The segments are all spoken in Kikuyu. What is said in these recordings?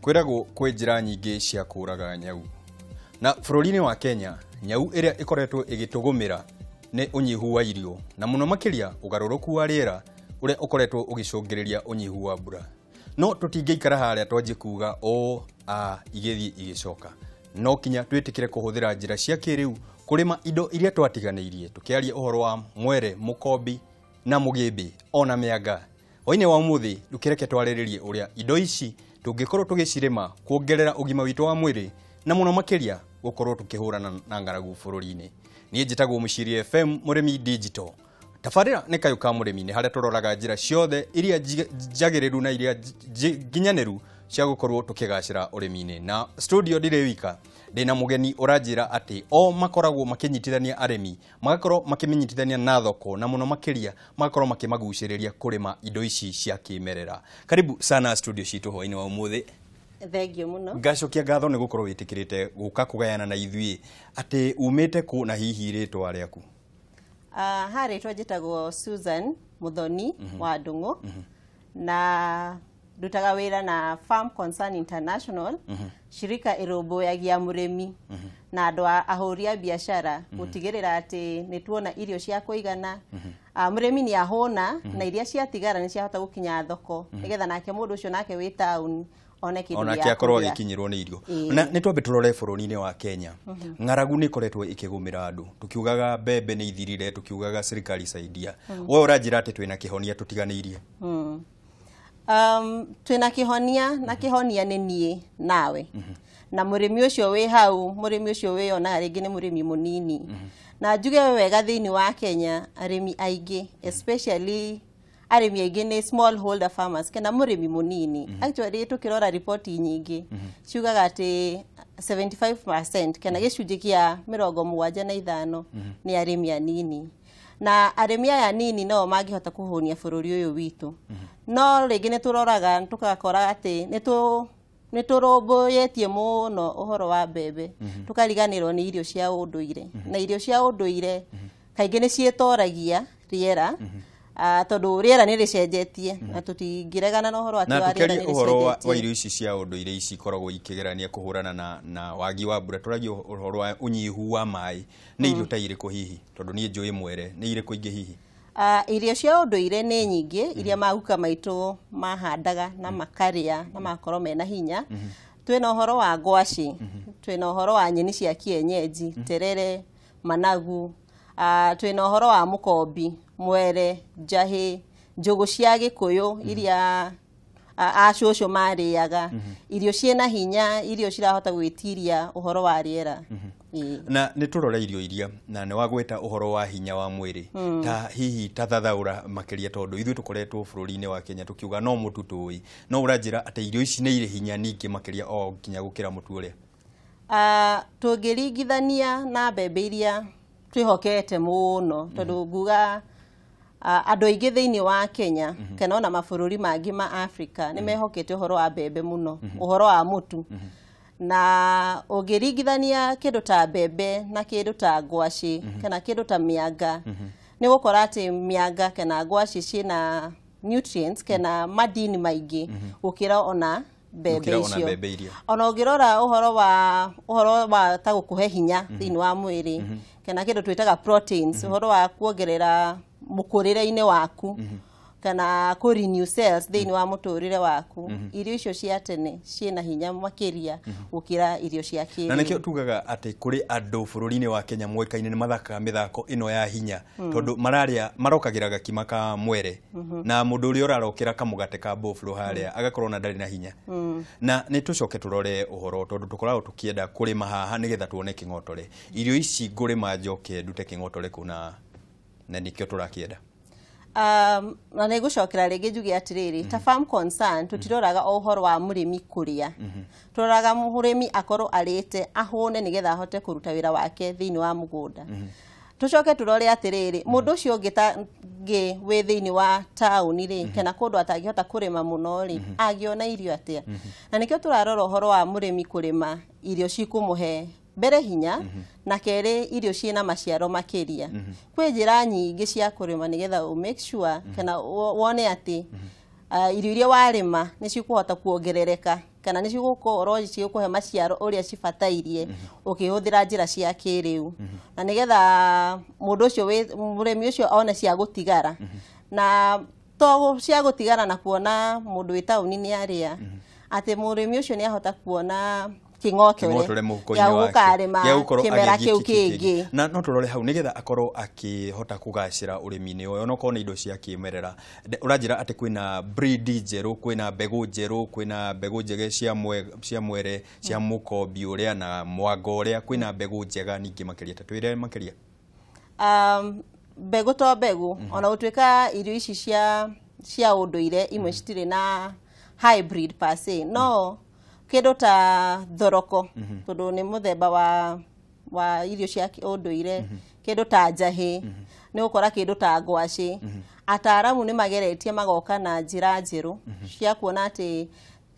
Kwĩragwo kwĩ njĩra nyingĩ cia kũraga nyau. Na bũrũri-inĩ wa Kenya, nyau ĩrĩa ĩkoretwo ĩgĩtũgũmĩra nĩ ũnyihu wa irio na mũno makĩria ũgarũrũku wa rĩera ũrĩa ũkoretwo ũgĩcũngĩrĩria ũnyihu wa mbura. No tũtingĩikara harĩa twanjie kuga o a igĩthiĩ igĩcoka. No kinya twĩtĩkĩre kũhũthĩra njĩra cia kĩrĩu kũrĩma indo iria twatiganĩirie, tũkĩaria ũhoro wa mwere, mũkombi na mũgĩmbĩ ona mĩanga. Hwaĩ-inĩ wa ũmũthĩ ndũkĩreke twarĩrĩrie ũrĩa indo ici tũngĩkorwo tũgĩcirĩma kuongerera ũgima witũ wa mwĩrĩ na mũno makĩria gũkorwo tũkĩhũrana na ng'aragu bũrũri-inĩ. Niĩ njĩtagwo Mũciiri FM Mũrĩmi Digital. Tabarĩra nĩ kayũ ka mũrĩmi, nĩ harĩa tũroraga njĩra ciothe iria njagĩrĩru na iria nginyanĩru cia gũkorwo tũkĩgacĩra ũrĩmi-inĩ. Na studio ndirĩ wika, ndĩna mũgeni ũranjĩra atĩ o makoragwo makĩnyitithania arĩmi, magakorwo makĩmĩnyitithania na thoko na mũno makĩria magakorwo makĩmagucĩrĩria kũrĩma indo ici cia kĩmerera. Karibu sana studio citũ hwaĩ-inĩ wa ũmũthĩ. Thengiũ mũno. Ngacokia ngatho nĩ gũkorwo wĩtĩkĩrĩte gũka kũgayana na ithuĩ atĩ umĩte kũ na hihi rĩtwa rĩaku. Ha rĩtwa njĩtagwo Susan Muthoni wa Ndung'u na ndutaga wĩra na Farm Concern International, shirika ĩrũmbũyagia mũrĩmi na andũ a ahũri a biacara gũtigĩrĩra atĩ nĩ tuona irio cia kũigana. Mũrĩmi nĩ ahũna na iria ciatigara nĩ ciahota gũkinya thoko nĩgetha nake mũndũ ũcio nake wĩ taũni one kĩndũ onake gĩa akorwo kũrĩa. Agĩkinyĩrwo nĩ irio. Ĩĩ. Na nĩ twambe tũrore bũrũri-inĩ wa Kenya, ng'aragu nĩ ĩkoretwo ĩkĩgũmĩra andũ, tukiugaga mbembe nĩ ithirire, tukiugaga serikali saidia. We ũranjĩra atĩ twĩna kĩhonia tũtiganĩirie. Twĩna kĩhonia na kĩhonia nĩ niĩ nawe na mũrĩmi ũcio wĩ hau, mũrĩmi ũcio wĩyonaga rĩngĩ nĩ mũrĩmi mũnini. Na njuge wega, thĩinĩ wa Kenya arĩmi aingĩ, especially arĩmi aingĩ nĩ small holder farmers kana mũrĩmi mũnini. Actually, tũkĩrora riboti nyingĩ ciugaga atĩ 75% kana gĩcunjĩ kĩa 75 nĩ arĩmi anini, na arĩmi aya anini no mangĩhota kũhũnia bũrũri ũyũ witũ. No rĩngĩ nĩ tũroraga tũgakora atĩ nĩ tũrũmbũyĩtie mũno ũhoro wa mbembe, tũkariganĩrwo nĩ irio cia ũndũire. Na irio cia ũndũire kaingĩ nĩ ciĩtoragia rĩera, tondũ rĩera nĩ rĩcenjetie na tũtingĩregana na ũhoro atĩ na wa rĩera tukiaria nĩ ũhoro wa rĩcenjetie. Wa irio ici cia ũndũire ici ikoragwo ikĩgerania kũhũrana na wagi wa mbura, tũragia ũhoro wa ũnyihu wa maĩ, nĩ irio ta irĩkũ hihi? Tondũ niĩ njũĩ mwere, nĩ irĩkũ ingĩ hihi? Irio cia ũndũire nĩ nyingĩ iria maguka maitũ mahandaga na makarĩa na magakorwo mena hinya. Twĩna ũhoro wa ngwacĩ, twĩna ũhoro wa nyeni cia kienyeji, terere, managu, twĩna ũhoro wa mũkombi, mwere, njahĩ, njũgũ cia gĩkũyũ iria acũcũ marĩaga, irio ciĩna hinya, irio cirahota gwĩtiria ũhoro wa rĩera. Ĩĩ. Na nĩ tũrore irio iria na nĩ wagweta ũhoro wa hinya wa mwĩrĩ, ta hihi ta thathaũra makĩria, tondũ ithuĩ tũkoretwo bũrũri-inĩ wa Kenya tũkiuga no mũtu tũĩ, no ũranjĩra atĩ irio ici nĩ irĩ hinya ningĩ makĩria o nginya gũkĩra mũtu ũrĩa? Tũngĩringithania na mbembe iria twĩhokete mũno, tondũ nguga andũ aingĩ thĩinĩ wa Kenya kana ona mabũrũri mangĩ ma Africa nĩ mehokete ũhoro wa mbembe mũno, ũhoro wa mũtu. Na ũngĩringithania kĩndũ ta mbembe na kĩndũ ta ngwacĩ kana kĩndũ ta mĩanga, nĩ ũgũkora atĩ mĩanga kana ngwacĩ ciĩna nutrients kana madini maingĩ gũkĩra ona mbembe Gũkĩra ona icio. mbembe iria. Ona ũngĩrora ũhoro wa ta gũkũhe hinya thĩinĩ wa mwĩrĩ kana kĩndũ twĩtaga proteins, ũhoro wa kuongerera mũkũrĩre-inĩ waku kana kũ renew cells thĩinĩ wa mũtũrĩre waku, irio icio cia tene ciĩna hinya makĩria gũkĩra irio cia Na kĩrĩu. nĩkĩo tugaga atĩ kũrĩ andũ bũrũri-inĩ wa Kenya moĩkaine nĩ mathakaga mĩthako ĩno ya hinya, tondũ mararĩa marokagĩra gakima ka mwere na mũndũ ũrĩa ũrarokera kamũgate ka boflo harĩa agakorwo na ndarĩ na hinya. Na nĩ tũcoke tũrore ũhoro, tondũ tũkoragwo tũkĩenda kũrĩma haha nĩgetha tuone kĩng'otore. Irio ici ngũrĩma njoke ndute kĩng'otore kũ na nĩkĩo tũrakĩenda? Na nĩ ngũcokera rĩngĩ njuge atĩrĩrĩ, ta Farm Concern tũtiroraga o ũhoro wa mũrĩmi kũrĩa, tũroraga mũrĩmi akorwo arĩte ahũne nĩgetha ahote kũruta wĩra wake thĩinĩ wa mũgũnda. Tũcoke tũrore atĩrĩrĩ, mũndũ ũcio ũngĩ ta ngĩ wĩ thĩinĩ wa taũni rĩ, kana kũndũ atangĩhota kũrĩma mũno rĩ, angĩona irio atĩa? Na nĩkĩo tũrarora ũhoro wa mũrĩmi kũrĩma irio cikũmũhe mbere hinya na kerĩ irio ciĩna maciaro makĩria. Kwĩ njĩra nyingĩ cia kũrĩma nĩgetha ũ make sure kana wone atĩ irio iria warĩma nĩ cikũhota kuongerereka. kana nĩ cigũkorwo cigũkũhe maciaro ũrĩa cibatairie ũkĩhũthĩra njĩra cia kĩrĩu, na nĩgetha mũndũ ũcio mũrĩmi ũcio one cia gũtigara, na to cia gũtigara na kuona mũndũ wĩ taũni nĩ arĩa, atĩ mũrĩmi ũcio nĩ ahota kuona kĩng'otore gĩa gũkarĩma kĩmera kĩu kĩngĩ. Na no tũrore hau nĩgetha akorwo akĩhota kũgacĩra ũrĩmi-inĩ ũyũ, onokorwo nĩ indo cia kĩmerera. Ũranjĩra atĩ kwĩna breed njerũ, kwĩna mbegũ njerũ, kwĩna mbegũ njega cia mwere, cia mũkombi ũrĩa na mwanga ũrĩa, kwĩna mbegũ njega ningĩ makĩria. Ta twĩre makĩria. Mbegũ to mbegũ, ona gũtuĩka irio ici cia ũndũire imwe citirĩ na hybrid per se, no kĩndũ ta thoroko, tondũ nĩ mũthemba wa irio cia ũndũire, kĩndũ ta njahĩ, nĩ ũgũkora kĩndũ ta ngwacĩ. Ataaramu nĩ mageretie magoka na njĩra njerũ cia kuona atĩ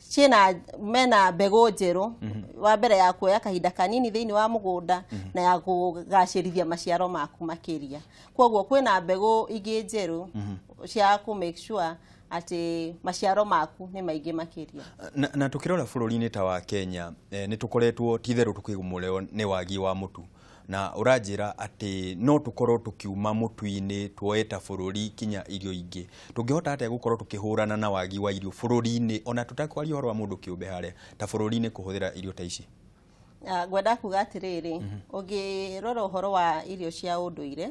ciĩna mena mbegũ njerũ, wa mbere ya kuoya kahinda kanini thĩinĩ wa mũgũnda na ya kũgacĩrithia maciaro maku makĩria. Koguo kwĩna mbegũ ingĩ njerũ cia kũ make sure atĩ maciaro maku nĩ maingĩ makĩria. Na tukirora bũrũri-inĩ ta wa Kenya, nĩ tũkoretwo ti-itherũ tũkĩgũmĩrwo nĩ wagi wa mũtu, na ũranjĩra atĩ no tũkorwo tũkiuma mũtu-inĩ tuoe ta bũrũri kinya irio ingĩ. Tũngĩhota atĩa gũkorwo tũkĩhũrana na wagi wa irio bũrũri-inĩ, ona tũtakwaria ũhoro wa mũndũ kĩũmbe harĩa, ta bũrũri-inĩ kũhũthĩra irio ta ici? Ngwenda kuga atĩrĩrĩ, ũngĩrora ũhoro wa irio cia ũndũire,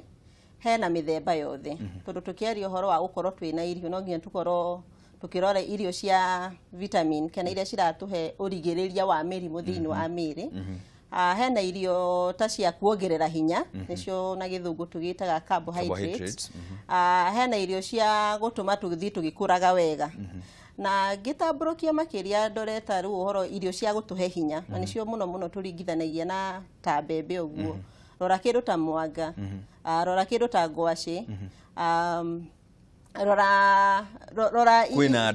hena mĩthemba yothe, tondũ tũkĩaria ũhoro wa gũkorwo twĩna irio no nginya tũkorwo tũkĩrora irio cia vitamin kana iria ciratũhe ũrigĩrĩria wa mĩrimũ thĩinĩ wa mĩĩrĩ. Hena irio ta cia kuongerera hinya, nĩcio na gĩthũngũ tũgĩtaga carbohydrates. Hena irio cia gũtũma tũgĩthiĩ tũgĩkũraga wega. Na ngĩtambũrũkia makĩria ndoreta rĩu ũhoro irio cia gũtũhe hinya, na nĩcio mũno mũno tũringithanagia na ta mbembe ũguo. Rora kĩndũ ta mwanga, rora kĩndũ ta ngwacĩ, rora kwĩna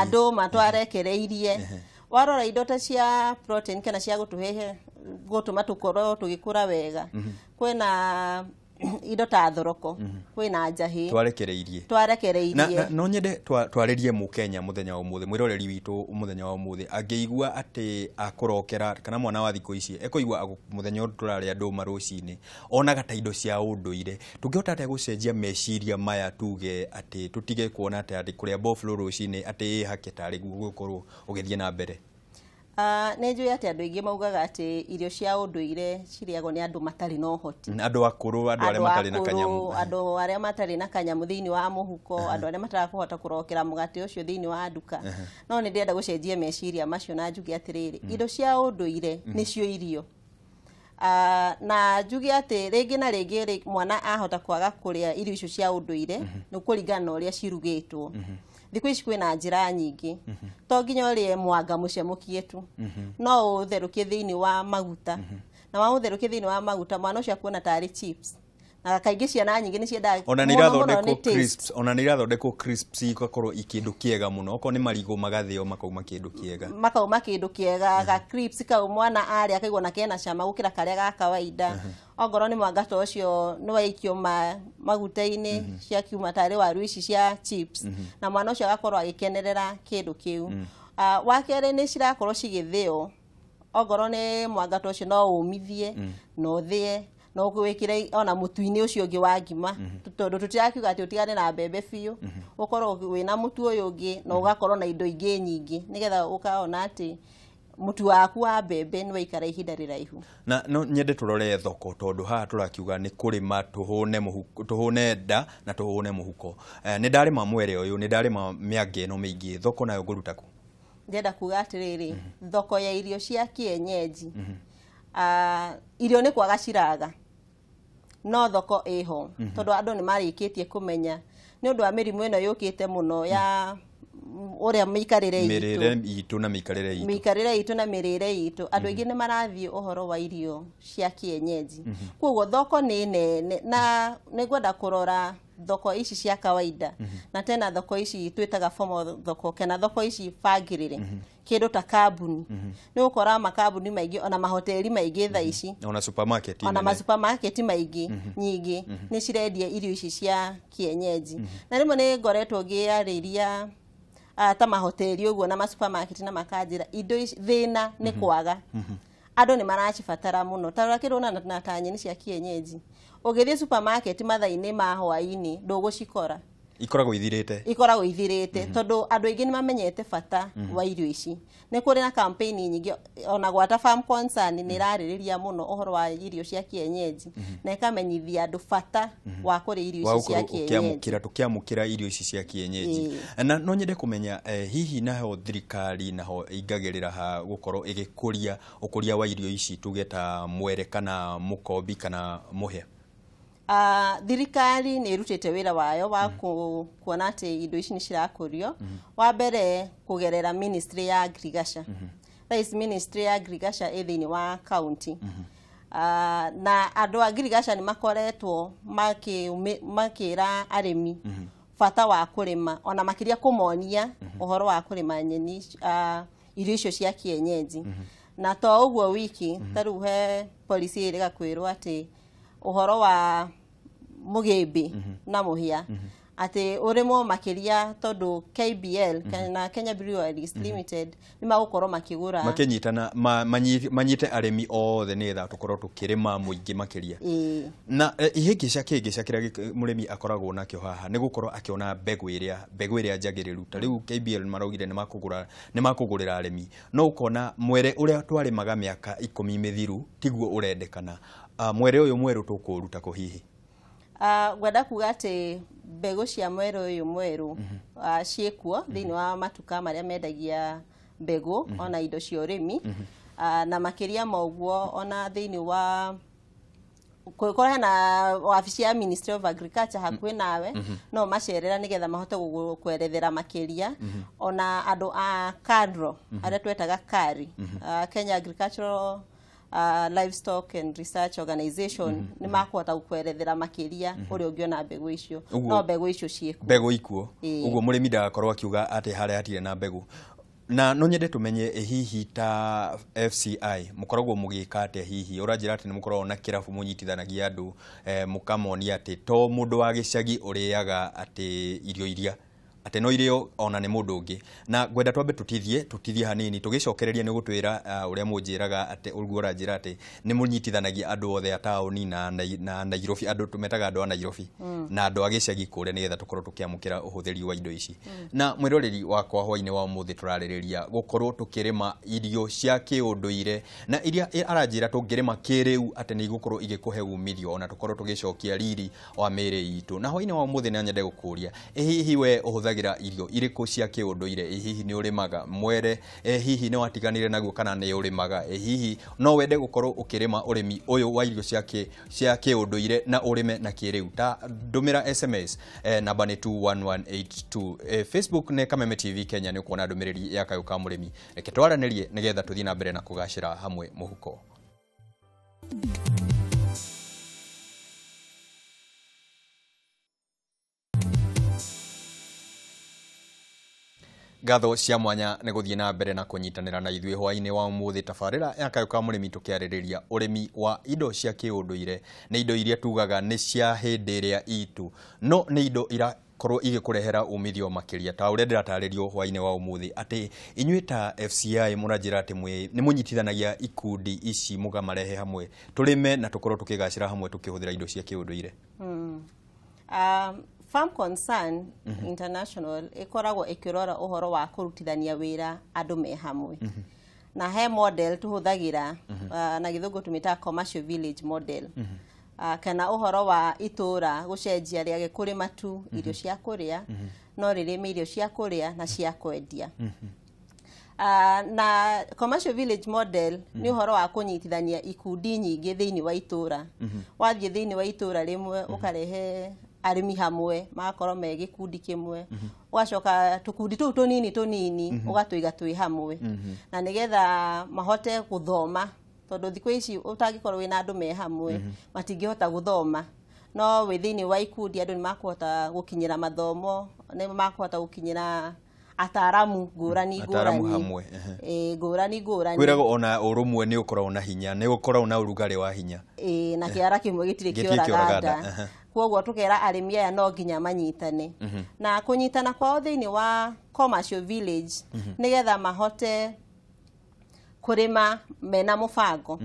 ndũma twarekereirie. Warora indo ta cia protein kana cia gũtũhe gũtũma tũkorwo tũgĩkũra wega, kwĩna indo ta thoroko, kwĩna njahĩ twarekereirie. No nyende twarĩrie mũkenya mũthenya wa ũmũthĩ, mwĩroreri witũ mũthenya wa ũmũthĩ angĩigua atĩ akũrokera kana mwana wa thikũ ici ekũigua mũthenya ũyũ tũrarĩa ndũma rũcinĩ onaga ta indo cia ũndũire, tũngĩhota atĩa gũcenjia meciria maya tuge atĩ tũtige kuona atĩ kũrĩa boflo rũcinĩ atĩ ĩ hake tarĩ guo gũkorwo ũgĩthiĩ na mbere? Nĩ njũĩ atĩ andũ aingĩ maugaga atĩ irio cia ũndũire cirĩagwo nĩ andũ matarĩ na ũhoti, andũ akũrũ, andũ arĩa matarĩ na kanyamũ, andũ arĩa matarĩ na kanyamũ thĩinĩ wa mũhuko, andũ arĩa matarakũhota kũrokera mũgate ũcio thĩinĩ wa nduka. No nĩ ndĩrenda gũcenjia meciria macio na njuge atĩrĩrĩ, indo cia ũndũire nĩcio irio. Na njuge atĩ rĩngĩ na rĩngĩ mwana ahota kwaga kũrĩa irio icio cia ũndũire nĩ kũringana na ũrĩa cirugĩtwo. Thikũ ici kwĩna njĩra nyingĩ, to nginya ũrĩe mwanga mũcemũkie tu, no ũtherũkie thĩinĩ wa maguta, na waũtherũkie thĩinĩ wa maguta mwana ũcio akuona tarĩ chips. Na kaingĩ ciana nyingĩ nĩ ciendaga ona nĩ irathondekwo crisps, ona nĩ irathondekwo crisps igakorwo ikĩndũ kĩega mũno, okorwo nĩ marigũ magathĩo makauma kĩndũ kĩega, makauma kĩndũ kĩega ga crisps kau mwana arĩa akaigua na kena cama gũkĩra karĩa ga kawaida. Ongorwo nĩ mwanga ta ũcio nĩ waikio maguta-inĩ ciakiuma tarĩ waru ici cia chips, na mwana ũcio agakorwo agĩkenerera kĩndũ kĩu. Wa kerĩ nĩ cirakorwo cigĩthĩo, ongorwo nĩ mwanga ta ũcio no ũmithie na ũthĩe no wĩkĩre ona mũtu-inĩ ũcio ũngĩ wa ngima, tondũ tũtirakiuga atĩ ũtigane na mbembe biũ, ũkorwo wĩna mũtu ũyũ ũngĩ na ũgakorwo na indo ingĩ nyingĩ nĩgetha ũkaona atĩ mũtu waku wa mbembe nĩ waikara ihinda rĩraihu. Na no nyende tũrore thoko, tondũ haha tũrakiuga nĩ kũrĩma tũhũne mũhuko, tũhũne nda na tũhũne mũhuko. Nĩ ndarĩma mwere ũyũ, nĩ ndarĩma mĩanga ĩno mĩingĩ, thoko nayo ngũruta kũ? Ndĩrenda kuga atĩrĩrĩ, thoko ya irio cia kienyeji, irio nĩ kwaga ciraga, no thoko ĩho, tondũ andũ nĩ marĩkĩtie kũmenya nĩ ũndũ wa mĩrimũ ĩno yũkĩte mũno ya ũrĩa mĩikarĩre itũ na mĩikarĩre itũ, mĩikarĩre itũ na mĩrĩre itũ, andũ aingĩ nĩ marathiĩ ũhoro wa irio cia kienyeji. Koguo thoko nĩ nene, na nĩ ngwenda kũrora thoko ici cia kawaida, na tena thoko ici twĩtaga formal thoko kana thoko ici bangĩrĩre, kĩndũ ta kambuni. Nĩ ũgũkora makambuni maingĩ ona mahoteli maingĩ thaa ici, ona supermarket, ona ma supermarket maingĩ nyingĩ nĩ cirendia irio ici cia kienyeji. Na rĩmwe nĩ ngoretwo ngĩarĩria ta mahoteli ũguo na masupermarket na makanjĩra indo ici thĩna nĩ kwaga. Andũ nĩ maracibatara mũno. Ta rora kĩrona na ta nyeni cia kienyeji, ũgĩthiĩ supermarket mathaa-inĩ ma hwaĩ-inĩ ndũgũcikora. Ikoragwo ithirĩte. Ikoragwo ithirĩte tondũ andũ aingĩ nĩ mamenyete bata wa irio ici. Nĩ kũrĩ na campaign nyingĩ, ona gwata Farm Concern nĩ ĩrarĩrĩria mũno ũhoro wa irio cia kienyeji na ĩkamenyithia andũ bata wa kũrĩa irio ici cia kienyeji. Tũkĩamũkĩra irio ici cia kienyeji. Na no nyende kũmenya hihi naho thirikari naho ingagĩrĩra ha gũkorwo ĩgĩkũria ũkũria wa irio ici tuge ta mwere kana mũkombi kana mũhĩa? Thirikari nĩ ĩrutĩte wĩra wayo wa kuona atĩ indo ici nĩ cirakũrio. Wa mbere kũgerera Ministry ya Agriculture. That is Ministry ya Agriculture ĩ thĩinĩ wa county. Na andũ a agriculture nĩ makoretwo makĩra arĩmi bata wa kũrĩma, ona makĩria kũmonia ũhoro wa kũrĩma nyeni, irio icio cia kienyeji. Na to ũguo wiki, ta rĩu he policy ĩrĩga kwĩrwo atĩ ũhoro wa mũgĩmbĩ na mũhĩa atĩ ũrĩmwo makĩria tondũ KBL na Kenya Breweries Limited nĩ magũkorwo makĩgũra, makĩnyitana manyite arĩmi othe nĩgetha tũkorwo tũkĩrĩma mũingĩ makĩria. Na ihĩngĩca kĩhĩngĩca kĩrĩa mũrĩmi akoragwo nakĩo haha nĩ gũkorwo akĩona mbegũ ĩrĩa njagĩrĩru. Ta rĩu KBL maraugire nĩ makũgũrĩra arĩmi, no ũkona mwere ũrĩa twarĩmaga mĩaka 10 mĩthiru tiguo ũrendekana. Mwere ũyũ mwerũ tũkũũruta kũ hihi? Ngwenda kuga atĩ mbegũ cia mwere ũyũ mwerũ ciĩkuo thĩinĩ wa matuka marĩa mendagia mbegũ ona indo cia ũrĩmi. Na makĩria ma ũguo ona thĩinĩ wa kũrĩa hena wabici ya Ministry of Agriculture hakuhĩ nawe, no macerera nĩgetha mahote gũkwerethera makĩria. Ona andũ a KALRO arĩa twetaga KARI, Kenya Agricultural Livestock and Research Organization, nĩ makũhota gũkwerethera makĩria ũrĩa ũngĩona mbegũ icio. No mbegũ icio ciĩkuo, mbegũ ikuo. Ũguo mũrĩmi ndagakorwo akiuga atĩ harĩa hatirĩ na mbegũ. Na no nyende tũmenye hihi ta FCI mũkoragwo mũgĩka atĩa hihi? Ũranjĩra atĩ nĩ mũkoragwo na kĩrabu mũnyitithanagia andũ, mũkamonia atĩ to mũndũ wa gĩcagi ũrĩaga atĩ irio iria atĩ no irio ona nĩ mũndũ ũngĩ. Na ngwenda twambe tũtithie hanini tũgĩcokereria nĩ gũtwĩra ũrĩa mũnjĩraga atĩ ũguo ũranjĩra atĩ nĩ mũnyitithanagia andũ othe a taũni na Nairobi, andũ tũmetaga andũ a Nairobi na andũ a gĩcagi kũrĩa nĩgetha tũkorwo tũkĩamũkĩra ũhũthĩri wa indo ici. Na mwĩroreri wakwa hwainĩ wa ũmũthĩ tũrarĩrĩria gũkorwo tũkĩrĩma irio cia kĩũndũire na iria aranjĩra tũngĩrĩma kĩrĩu atĩ nĩ igũkorwo igĩkũhe umithio ona tũkorwo tũgĩcokia riri wa mĩĩrĩ itũ. Na hwainĩ wa ũmũthĩ nĩ nyende gũkũria hihi we ũhũthagĩra irio irĩkũ cia kĩũndũire? Hihi nĩ ũrĩmaga mwere? Hihi nĩ watiganire naguo kana nĩ ũrĩmaga? Hihi no wende gũkorwo ũkĩrĩma ũrĩmi ũyũ wa irio cia kĩũndũire na ũrĩme na kĩrĩu? Ta ndũmĩra SMS namba nĩ 21182. Facebook nĩ Kameme TV Kenya, nĩ ũkuona ndũmĩrĩri ya Kayũ ka Mũrĩmi. Reke twaranĩrie nĩgetha tũthiĩ na mbere na kũgacĩra hamwe mũhuko. Ngatho cia mwanya nĩ gũthiĩ na mbere na kũnyitanĩra na ithuĩ hwainĩ wa ũmũthĩ tabarĩra ya Kayũ ka Mũrĩmi tũkĩarĩrĩria ũrĩmi wa indo cia kĩũndũire. Nĩ indo iria tugaga nĩ cia hĩndĩ ĩrĩa itũ, no nĩ indo irakorwo igĩkũrehera umithio makĩria ta ũrĩa ndĩratarĩrio hwainĩ wa ũmũthĩ atĩ inyuĩ ta FCI mũranjĩra atĩ nĩ mũnyitithanagia ikundi ici mũkamarehe hamwe tũrĩme na tũkorwo tũkĩgacĩra hamwe tũkĩhũthĩra indo cia kĩũndũire. Farm Concern International ĩkoragwo ĩkĩrora ũhoro wa kũrutithania wĩra andũ me hamwe. Na he model tũhũthagĩra na gĩthũngũ tũmĩtaga commercial village model. Kana ũhoro wa itũra gũcenjia rĩage kũrĩma tu irio cia kũrĩa, no rĩrĩme irio cia kũrĩa na cia kwendia. Na commercial village model nĩ ũhoro wa kũnyitithania ikundi nyingĩ thĩinĩ wa itũra. Wathiĩ thĩinĩ wa itũra rĩmwe ũkarehe arĩmi hamwe magakorwo me gĩkundi kĩmwe, ũgacoka tũkundi tũu tũnini tũnini ũgatũiga twĩ hamwe, na nĩgetha mahote gũthoma tondũ thikũ ici ũtangĩkorwo wĩna andũ me hamwe matingĩhota gũthoma. No wĩ thĩinĩ wa ikundi andũ nĩ makũhota gũkinyĩra mathomo, nĩ makũhota gũkinyĩra ataramu ngũrani Ataramu ngũrani hamwe, ngũrani ngũrani. Kwĩragwo ona ũrũmwe nĩ ũkoragwo na hinya, nĩ ũkoragwo na ũrugarĩ wa hinya. Na kĩara kĩmwe gĩtirĩ Gĩtirĩ kĩoraga kĩoraga nda. nda, Koguo tũkera arĩmi aya no nginya manyitane na kũnyitana kwao thĩinĩ wa commercial village nĩgetha mahote kũrĩma mena mũbango.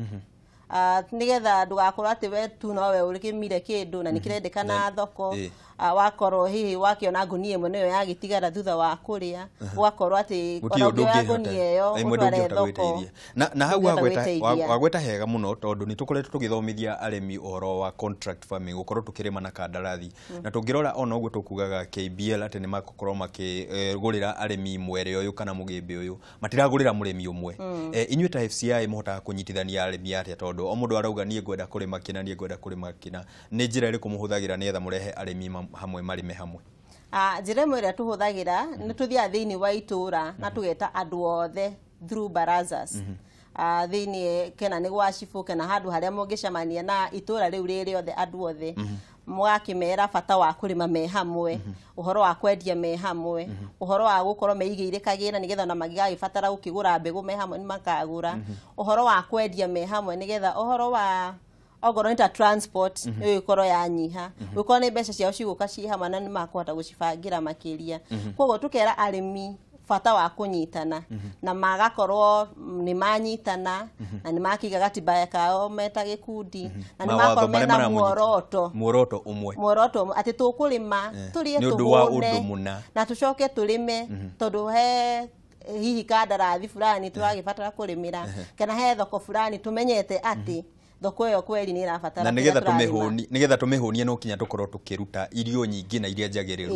Nĩgetha ndũgakorwo atĩ we tu nowe ũrĩmire kĩndũ na nĩkĩrendekana thoko. Wakorwo hihi wakĩona ngunia ĩmwe nĩyo yagĩtigara thutha wa kũrĩa, ũgakorwo atĩ Gũtirĩ ona ũndũ ũngĩoya ũngĩhota ngunia ĩyo ĩmwe ũtware ndũngĩhota thoko gwĩteithia. Na hau ndũngĩhota wagweta gwĩteithia. Wagweta hega mũno tondũ nĩ tũkoretwo tũgĩthomithia arĩmi ũhoro wa contract farming, gũkorwo tũkĩrĩma na kandarathi. Na tũngĩrora ona ũguo tũkugaga KBL atĩ nĩ makũkorwo makĩgũrĩra arĩmi mwere ũyũ kana mũgĩmbĩ ũyũ, matiragũrĩra mũrĩmi ũmwe. Inyuĩ ta FCI mũhotaga kũnyitithania arĩmi atĩa tondũ o mũndũ arauga niĩ ngwenda kũrĩma kĩna, niĩ ngwenda kũrĩma kĩna? Nĩ njĩra ĩrĩkũ mũhũthagĩra nĩgetha mũrehe arĩmi hamwe marĩme hamwe? Njĩra ĩmwe ĩrĩa tũhũthagĩra nĩ tũthiaga thĩinĩ wa itũra na tũgeta andũ othe through barazas. Thĩinĩ kena nĩ gwa cibũ kana handũ harĩa mũngĩcemania na itũra rĩu rĩ rĩothe, andũ othe mũgakĩmera bata wa kũrĩma me hamwe, ũhoro wa kwendia me hamwe, ũhoro wa gũkorwo meigĩire kagĩna nĩgetha ona mangĩgagĩbatara gũkĩgũra mbegũ me hamwe nĩ makagũra, ũhoro wa kwendia me hamwe nĩgetha ũhoro wa ongorwo nĩ ta transport nĩ ĩgũkorwo yanyiha, gũkorwo nĩ mbeca ciao cigũka ciĩ hamwe na nĩ makũhota gũcibangĩra makĩria. Koguo tũkera arĩmi bata wa kũnyitana na magakorwo nĩ manyitana na nĩ makĩiga gatiba kao meta gĩkundi na nĩ Mawatho makorwo marĩa mena maramũnyita. muoroto. Muoroto ũmwe. Muoroto ũmwe atĩ tũkũrĩma tũrĩe Nĩ ũndũ wa tũhũne ũndũ mũna. na tũcoke tũrĩme tondũ he hihi kandarathi fulani tũragĩbatara kũrĩmĩra kana he thoko fulani tũmenyete atĩ thoko ĩyo kweri nĩ ĩrabatara Na kĩrĩa nigetha tũrarĩma. tũmĩhũnie, nigetha tũmĩhũnie no kinya tũkorwo tũkĩruta irio nyingĩ na iria njagĩrĩru.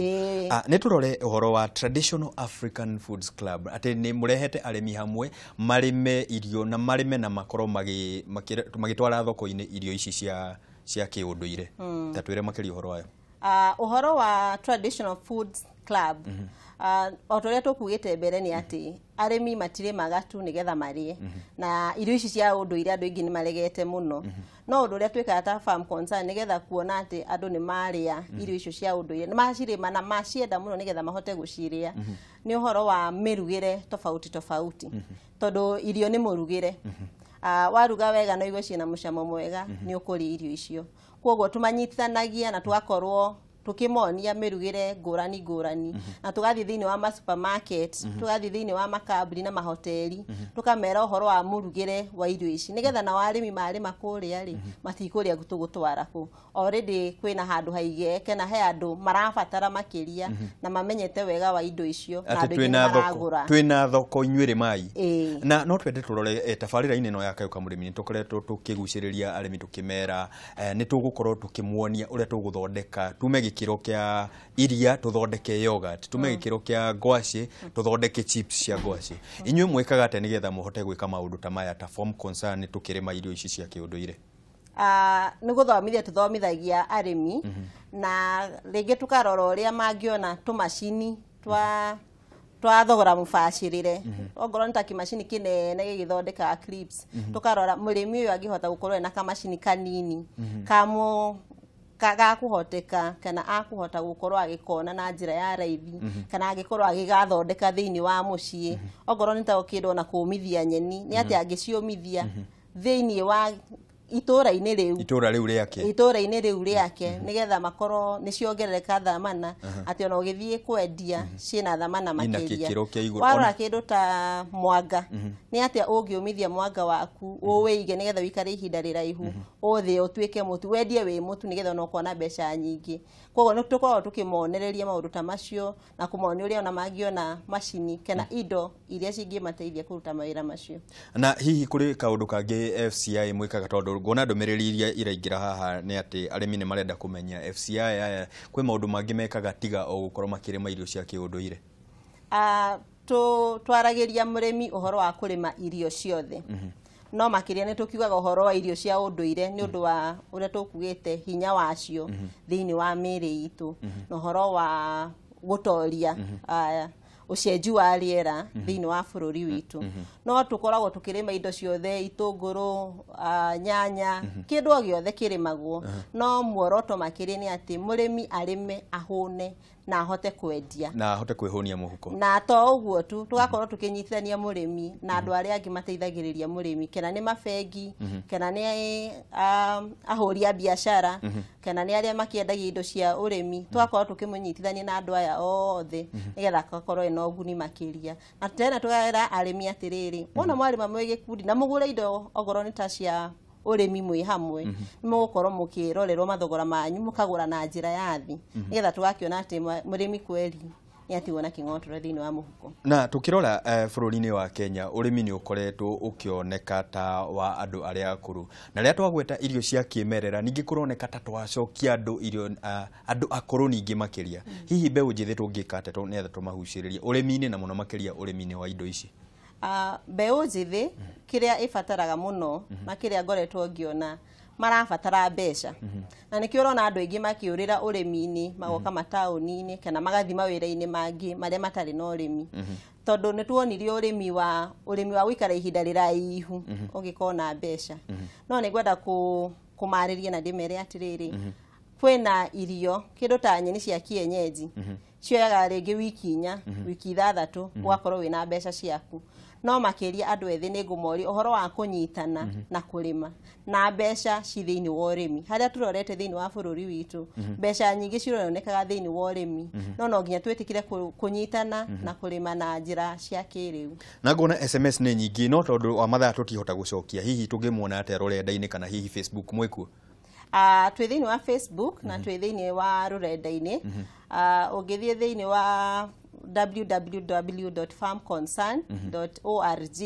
Nĩ tũrore ũhoro wa Traditional African Foods Club atĩ nĩ mũrehete arĩmi hamwe marĩme irio na marĩme na makorwo magĩtwara thoko-inĩ irio ici cia kĩũndũire. Ta twĩre makĩria ũhoro wayo. Ũhoro wa Traditional Foods Club, o ta ũrĩa tũkugĩte mbere nĩ atĩ arĩmi matirĩmaga tu nĩgetha marĩe na irio ici cia ũndũire andũ aingĩ nĩ maregete mũno, no ũndũ ũrĩa twĩkaga ta Farm Concern nĩgetha kuona atĩ andũ nĩ marĩa irio icio cia ũndũire, nĩ macirĩma na macienda mũno nĩgetha mahote gũcirĩa, nĩ ũhoro wa mĩrugĩre tofauti tofauti tondũ irio nĩ mũrugĩre. Waruga wega na ũigue ciĩna mũcamo mwega nĩ ũkũrĩa irio icio. Koguo tũmanyitithanagia na tũgakorwo tukimonia mĩrugĩre ngũrani ngũrani na tũgathiĩ thĩinĩ wa ma supermarket, tũgathiĩ thĩinĩ wa makambuni na mahoteli, tũkamera ũhoro wa mũrugĩre wa irio ici nĩgetha nao arĩmi marĩma kũrĩa rĩ matikũrĩa tũgũtwara kũ already kwĩna handũ haige kana he andũ marabatara makĩria na mamenyete wega wa indo icio na Atĩ andũ aingĩ nĩ twĩna thoko maragũra. Twĩna thoko inyuĩ rĩmai. Na no twende tũrore tabarĩra-inĩ ĩno ya Kayũ ka Mũrĩmi nĩ tũkoretwo tũkĩgucĩrĩria arĩmi tũkĩmera nĩ tũgũkorwo tũkĩmuonia ũrĩa tũgũthondeka tume gĩkĩro kĩa iria tũthondeke yogurt, tume gĩkĩro kĩa ngwacĩ tũthondeke chips cia ngwacĩ. Inyuĩ mwĩkaga atĩa nĩgetha mũhote gwĩka maũndũ ta maya ta Farm Concern tũkĩrĩma irio ici cia kĩũndũire? Nĩ gũthomithia tũthomithagia arĩmi na rĩngĩ tũkarora ũrĩa mangĩona tũmacini twa thogora mũbacĩrĩre, ongorwo nĩ ta kĩmacini kĩnene gĩgĩthondekaga clips, tũkarora mũrĩmi ũyũ angĩhota gũkorwo ena kamacini kanini kamũ gakũhoteka kana akũhota gũkorwo agĩkona na njĩra ya raithi kana angĩkorwo agĩgathondeka thĩinĩ wa mũciĩ, ongorwo nĩ ta kĩndũ ona kũmithia nyeni nĩ atĩ angĩciũmithia thĩinĩ wa itũra-inĩ rĩu Itũra rĩu rĩake. Itũra-inĩ rĩu rĩake nĩgetha makorwo nĩ ciongerereka thamana atĩ ona ũgĩthiĩ kwendia ciĩna thamana Ina makĩria. gĩkĩro kĩa igũrũ. Warora kĩndũ ta mwanga nĩ atĩa ũngĩũmithia mwanga waku ũwĩige nĩgetha ũikare ihinda rĩraihu, ũthĩe ũtuĩke mũtu, wendie wĩ mũtu nĩgetha ona ũkona mbeca nyingĩ. Koguo nĩ tũkoragwo tũkĩmonereria maũndũ ta macio na kũmonia ũrĩa ona mangĩona macini kana indo iria cingĩmateithia kũruta mawĩra macio. Na hihi kũrĩ kaũndũ kangĩ FCI mwĩkaga tondũ nguona ndũmĩrĩri iria iraingĩra haha nĩ atĩ arĩmi nĩ marenda kũmenya FCI aya kwĩ maũndũ mangĩ mekaga tiga o gũkorwo makĩrĩma irio cia kĩũndũire? Twaragĩria mũrĩmi ũhoro wa kũrĩma irio ciothe, no makĩria nĩ tũkiugaga ũhoro wa irio cia ũndũire nĩ ũndũ wa ũrĩa tũkugĩte hinya wacio thĩinĩ wa mĩĩrĩ itũ na ũhoro wa gũtoria ũcenji wa rĩera thĩinĩ wa bũrũri witũ. No tũkoragwo tũkĩrĩma indo ciothe, itũngũrũ, nyanya, kĩndũ o gĩothe kĩrĩmagwo, no muoroto makĩria nĩ atĩ mũrĩmi arĩme ahũne na ahote kwendia na ahote kwĩhũnia mũhuko. Na to ũguo tu, tũgakorwo tũkĩnyitithania mũrĩmi na andũ arĩa angĩ mateithagĩrĩria mũrĩmi, kana nĩ mabengi, kana nĩ ahũri a biacara, kana nĩ arĩa makĩendagia indo cia ũrĩmi. Tũgakorwo tũkĩmũnyitithania na andũ aya othe nĩgetha agakorwo ena ũguni makĩria. Na tena tũgera arĩmi atĩrĩrĩ, wona mwarĩma mwĩ gĩkundi na mũgũre indo okorwo nĩ ta cia ũrĩmi mwĩ hamwe, nĩ mũgũkorwo mũkĩrorerwo mathogora manyu, mũkagũra na njĩra ya thĩ, nĩgetha tũgakĩona atĩ mũrĩmi kweri nĩ atigwo na kĩng'otore thĩinĩ wa mũhuko. Na tukirora bũrũri-inĩ wa Kenya, ũrĩmi nĩ ũkoretwo ũkĩoneka ta wa andũ arĩa akũrũ, na rĩrĩa twagweta irio cia kĩmerera ningĩ kũroneka ta twacokia andũ irio andũ akũrũ ningĩ makĩria. Hihi mbeũ njĩthĩ tũngĩka atĩa nĩgetha tũmagucĩrĩrie ũrĩmi-inĩ, na mũno makĩria ũrĩmi-inĩ wa indo ici? Mbeũ njĩthĩ kĩrĩa ĩbataraga mũno na kĩrĩa ngoretwo ngĩona, marabatara mbeca, na nĩkĩo ũrona andũ aingĩ makĩũrĩra ũrĩmi-inĩ, magoka mataũni-inĩ kana magathiĩ mawĩra-inĩ mangĩ marĩa matarĩ na ũrĩmi, tondũ nĩ tuonirio ũrĩmi wa gũikara ihinda rĩraihu ũngĩkorwo na mbeca. No nĩ ngwenda kũmarĩria na ndĩmere atĩrĩrĩ, kwĩna irio kĩndũ ta nyeni cia kienyeji cioyaga rĩngĩ wiki 4, wiki 6, ũgakorwo wĩna mbeca ciaku. No makĩria andũ ethĩ nĩ ngũmoria ũhoro wa kũnyitana na kũrĩma, na mbeca ci thĩinĩ wa ũrĩmi. Harĩa tũrorete thĩinĩ wa bũrũri witũ, mbeca nyingĩ cironekaga thĩinĩ wa ũrĩmi, no nginya twĩtĩkĩre kũnyitana na kũrĩma na njĩra cia kĩrĩu. Na nguona SMS nĩ nyingĩ, no tondũ wa mathaa tũtihota gũcokia. Hihi tũngĩmuona atĩa rũrenda-inĩ, kana hihi Facebook mwĩkuo? Twĩ thĩinĩ wa Facebook na twĩ thĩinĩ wa rũrenda-inĩ. Ũngĩthiĩ thĩinĩ wa www.farmconcern.org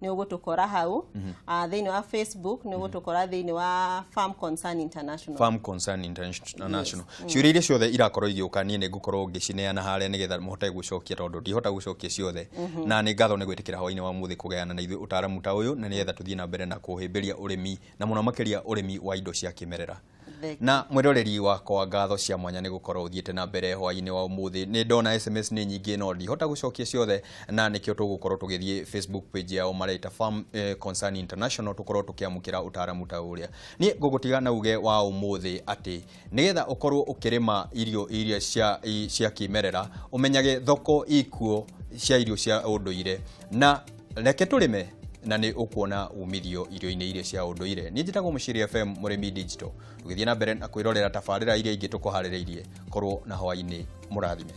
nĩ ũgũtũkora hau. Thĩinĩ wa Facebook nĩ ũgũtũkora thĩinĩ wa Farm Concern International. Farm Concern International. Ciũria iria ciothe irakorwo igĩũka, niĩ nĩ ngũkorwo ngĩcineana harĩa nĩgetha mũhote gũcokia, tondũ ndihota gũcokia ciothe. Na nĩ ngatho nĩ gwĩtĩkĩra hwaĩ-inĩ wa mũthĩ kũgayana na ithuĩ ũtaaramu ta ũyũ, na nĩgetha tũthiĩ na mbere na kũhĩmbĩria ũrĩmi, na mũno makĩria ũrĩmi wa indo cia kĩmerera. Na mwĩroreri wakwa, ngatho cia mwanya nĩ gũkorwo ũthiĩte na mbere hwaĩ-inĩ wa ũmũthĩ. Nĩ ndona SMS nĩ nyingĩ, no ndihota gũcokia ciothe, na nĩkĩo tũgũkorwo tũgĩthiĩ Facebook page yao mareta Farm Concern International, tũkorwo tũkĩamũkĩra ũtaaramu ta ũrĩa. Niĩ ngũgũtiga na uge wa ũmũthĩ atĩ nĩgetha ũkorwo ũkĩrĩma irio iria cia kĩmerera, ũmenyage thoko ikuo cia irio cia ũndũire, na reke tũrĩme na nĩ ũkuona umithio irio-inĩ iria cia ũndũire. Niĩ njĩtagwo Mũciri FM Mũrĩmi Digital. Tũgĩthiĩ na mbere na kwĩrorera tabarĩra iria ingĩ tũkũharĩrĩirie. Korwo na hwaĩ-inĩ mũrathime.